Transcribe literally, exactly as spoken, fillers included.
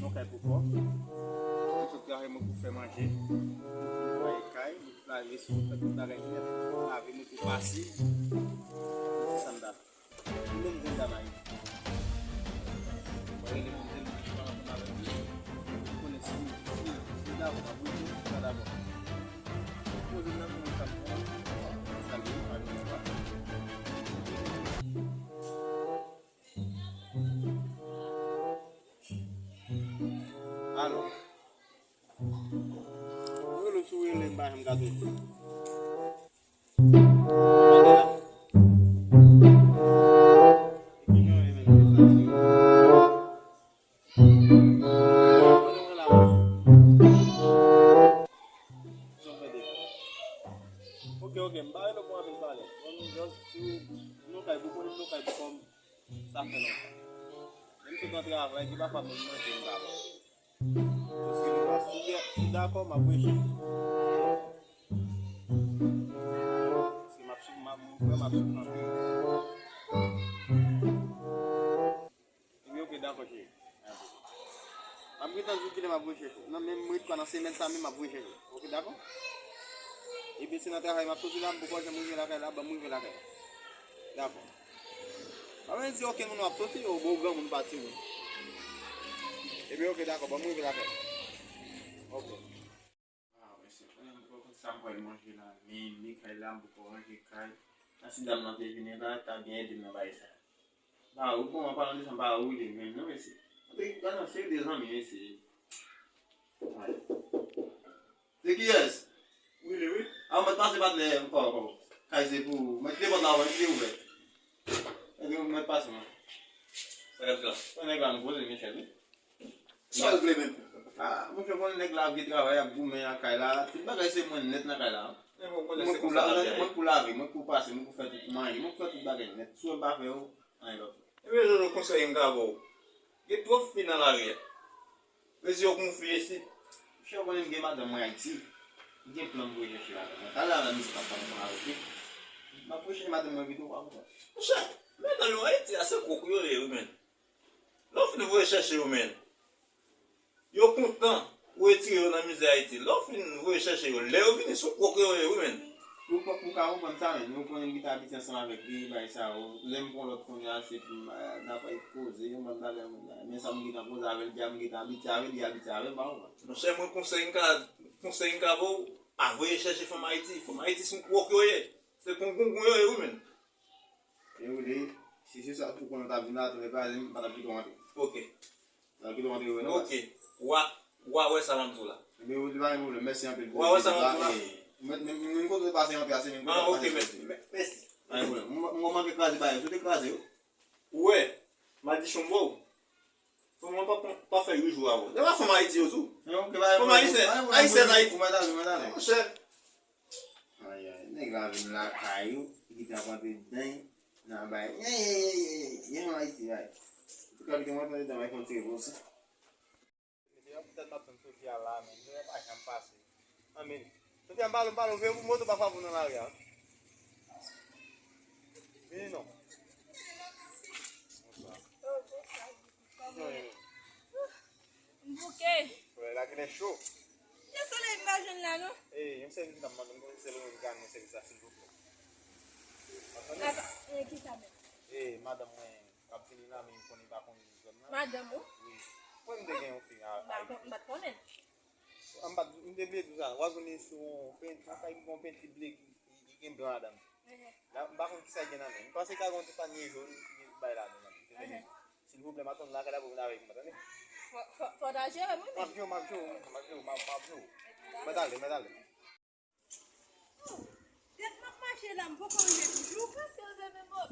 Yon kay pou kò. Mwen sot travay, mwen pou fè manje. Mwen netwaye kay, mwen pou lave sou, fè tout bagay nèt. Mwen lave, mwen pou pase. Se sa m ta fè. Li menm grenn dam Ayiti. Mwen rele pou m di l, mwen pale ansanm avèk li. Pou konnen si, si, si li dakò, m ap rete, si li pa dakò. Poze m nan, pou mwen sa m pran. Salye, pa gen pwoblèm. Alo. Ou rele, si w rele m pa janm ka tonbe. Ok, ok, m pa rele w pou anpil pale. Bon, nou just sou, nou kay pou kò, nou kay pou kò m. Sa fè lontan. Menm si w nan travay, gen pafwa menm manje m pa bon. Paske li pa, si w dakò, m ap voye chèche. Paske m ap souf, m ap, m ap souf anpil. Ebyen, ok, dakò, cheri. M ap gentan di w kilè m ap voye chèche w. Nan menm, m ret kwa nan semèn sa menm, m ap voye chèche w. Ok, dakò? Ebyen, se nan travay m ap soti la, m poko janm rive lakay la, ban m rive lakay la. Dakò. Pa vle di okenn moun w ap soti, yo, bon, granmoun pa timoun. Ebyen, ok, dakò, ban m rive lakay la. Ok. Ah, mesye, konnen m poko konn sa m pral manje la, men li kay la, m poko ranje kay. Sa si dam nan te vini la, ta byen ede m nan bagay sa. Ba, ou bon, an palan de sa, m pa ou li menm, non, mesye. Antre, gade yon seri de zanmi, mesye. Ay. Se kiyès? Wi, li, wi. A, mwen pase patnè, ankò, ankò. Kay se pou ou. Mwen kite pòt la, mwen kite ouvè. Mwen pase, mwen. Sa k ap di la? Mwen nèg la, nou poze, Michel, wi. Sa l vle menm? Ah, monchè, konnen nèg la ap gen travay, ap goumen ak kay la. Tout bagay se mwen nèt nan kay la. Mwen pou la-, mwen pou lave, mwen pou pase, mwen pou fè tout, manje, mwen pou fè tout bagay nèt. Si w pa fè yo, anyen p ap fèt. Ebyen, Jojo, konsèy m ka ba w. Gen twòp fi nan lari a. Mezi yo konfye isit. Monchè, ou konnen m gen madanm mwen Ayiti. M gen plan m voye chèche madanm mwen. Talè a la mizè m ap pale ansanm avèk li. M ap voye chèche madanm mwen pito, pa konprann. Monchè, madanm yo Ayiti a se kwòk yo ye, wi, menn. Lè w fin voye chèche yo, menn, yo kontan ou retire yo nan mizè Ayiti. Lè w fin voye chèche yo, lè yo vini, se kwòk yo ye, wi, menn. Ou pa, ou ka konprann sa, menn. Ou konnen m gentan abitye ansanm avèk li, bagay sa yo. Lè m pran lòt kounye a, se pou m, eh, n ap koze, yon bann bagay, men sa m gentan koze avè l, deja m gentan abitye avè l, li abitye avè m, pa konprann. Monchè, mwen konsèy m ka, konsèy m ka ba w, pa voye chèche fanm Ayiti. Fanm Ayiti se yon kwòk yo ye. Se konkongon yo ye, wi, menn. E ou li, si se sa pou konnen w t ap vin la, tonbe kraze m, m pa t ap kite w antre. Ok. M pa t ap kite w antre, wi, non, baz. Ok. W a, w a wè sa m ap di w la. Ebyen, ou li pa gen pwoblèm. Mèsi anpil pou vizit la. W a wè sa m ap di w la? E, mwen, mwen, mwen, mwen kote w pase yon pye, se menm kote w pase yon pye. Ah, ok, mèsi. Mèsi. Pa gen pwoblèm. Mwen, mwen manke kraze bagay yo. Sou te kraze yo. Ou wè, madichon ba w. Fò mwen pa, pa, pa fè rijou avè w. Lè w ap fè m Ayiti yo tou. Fè m Ayisyen, Ayisyen Ayiti. Monchè. Ay, ay, nèg la vin lakay ou, li kite ap antre dan nan bay. Ye, ye, ye, ye, ye, ye, fè m Ayiti, ay. Antouka, li te mwen antre dan bay fè yon ti reponn. Mesye, yon poutèt m ap tann Sofia la, men, Sofia pa janm pase. Anmwey. Sofia, m pale, m pale, ou veye pou moto pa frape w nan lari a. Vini non. Bonswa. Oh, bonswa, Guy. Kòman w ye? M bouke. Solèy la genlè cho. Gen solèy m pa jwenn la, non. E, yon sèvis m t ap mande, m konnen se ou menm ki ka ban mwen sèvis la, silvouplè. W ap tande? Ata, e, kisa menm? E, madanm mwen k ap vini la, men m konnen li pa konn zòn nan. Madanm ou? Wi. Mwen, m te gen yon fi a, m pa konn, m pa t konnen. M pa t, m te bliye di w sa. W ap jwenn li sou yon penti, yon kay ki gen yon penti ble ki, ki, ki gen blan ladan l. Ehe. La, m pa konn kisa l gen nan men. M panse l ka gen yon ti panye jòn ki gen bay ladan l. Ehe. Silvouplè, m ap tann lakay la pou vin avèk mwen, tande? Fò, fò, fò w ta jere m, wi, men. M ap jere w, m ap jere w, m ap jere w, m ap, m ap jere w. Mwen t ale, mwen t ale. Oh, tèt m ap mache la, m poko rive toujou. Prèske rive menm bò.